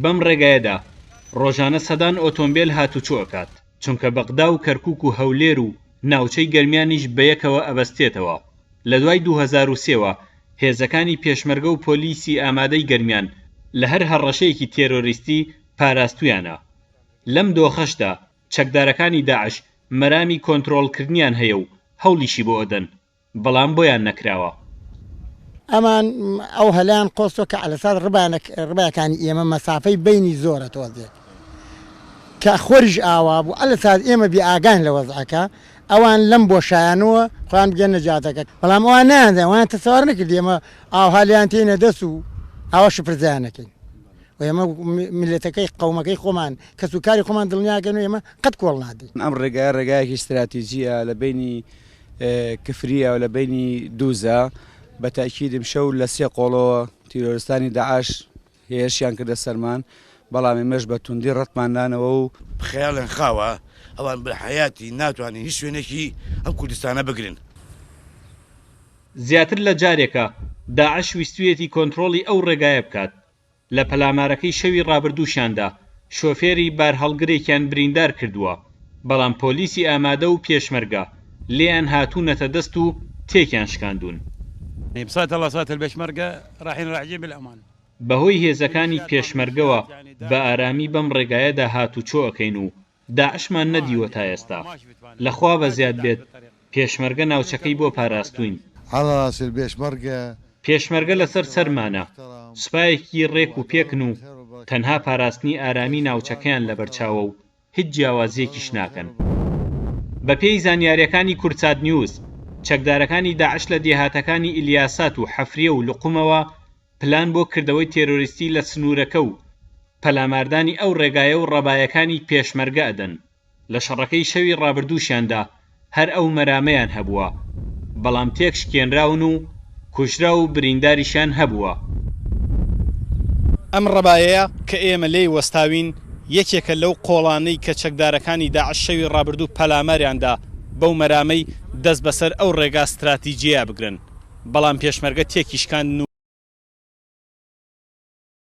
بەم ڕێگایەدا ڕۆژانە سەدان ئۆتۆمبێل هاتوچۆ ئەکات، چونکە بەغدا و کەرکوک و هەولێر و ناوچەی گەرمیانیش بەیەکەوە ئەبەستێتەوە. لە دوای 2003 وە هێزەکانی پێشمەرگە و پۆلیسی ئامادەی گەرمیان لە هەر هەڕەشەیەکی تێرۆریستی پاراستویانە. لەم دۆخەشدا چەکدارەکانی داعش مەرامی کۆنترۆڵکردنیان هەیە و هەوڵیشی بۆ ئەدەن، بەڵام بۆیان نەکراوە. ئەمان ئەو هەلەیان قۆستوە کە عەلەساس ڕبایەکانی ئێمە مەسافەی بەینی زۆرە تۆزێک کە خۆریش ئاوا بوو عەلەساس ئێمە بێ ئاگاین لە وەزعەکە ئەوان لەم بۆشایانەوە خۆیان بگەنە جادەکە بەڵام ئەوان نایانزانین ئەوان تەسەوار نەکرد ئێمە ئاوها لێیان تێینە دەست و ئاوا شپرزەیان نەکەین و ئێمە میللەتەکەی قەومەکەی خۆمان کەس و کاری خۆمان دڵنیاکەن و ئێمە قەت کۆڵ نادەین. ئەم ڕێگایە ڕێگایەکی ستراتیجیە لە بەینی کفریە و لە بەینی دووزە، بە تەئکید ئمشەو لە سێ قۆڵەوە تیرۆرستانی داعش هێرشیان کردە سەرمان، بەڵام ئێمەش بە توندی ڕەتمان دانەوە و. خەیاڵیان خاوە، ئەوان بە حەیاتی ناتوانن هیچ شوێنێکی ئەم کوردستانە بگرن. زیاتر لە جارێکە داعش ویستویەتی کۆنترۆڵی ئەو ڕێگایە بکات، لە پەلامارەکەی شەوی ڕابردووشیاندا شۆفێری بارهەڵگرێکیان بریندار کردووە، بەڵام پۆلیسی ئامادە و پێشمەرگە لێیان هاتوونەتە دەست و تێکیان شکاندوون. بەهۆی هێزەکانی پێشمەرگەوە بە ئارامی بەم ڕێگایەدا هاتوچۆ ئەکەین و داعشمان نەدیوە تا ئێستا. لە خوا بەزیاد بێت پێشمەرگە ناوچەکەی بۆ پاراستووین. پێشمەرگە لەسەر سەرمانە، سوپایەکی ڕێک و پێکن و تەنها پاراستنی ئارامی ناوچەکەیان لەبەرچاوە و هیچ جیاوازییەکیش ناکەن. بەپێی زانیارییەکانی کوردسات نیوز، چەکدارەکانی داعش لە دێهاتەکانی ئیلیاسات و حەفریە و لوقومەوە پلان بۆ کردەوەی تێرۆریستی لە سنوورەکە و پەلاماردانی ئەو ڕێگایە و ڕەبایەکانی پێشمەرگە ئەدەن. لە شەڕەکەی شەوی ڕابردووشیاندا هەر ئەو مەرامەیان هەبووە، بەڵام تێکشکێنراون و کوژراو و برینداریشیان هەبووە. ئەم ڕەبایەیە کە ئێمە لێی وەستاوین یەکێکە لەو قۆڵانەی کە چەکدارەکانی داعش شەوی ڕابردوو پەلاماریان دا بەو مەرامەی دەست بەسەر ئەو ڕێگا ستراتیجییەیا بگرن، بەڵام پێشمەرگە تێکیشکاندن و.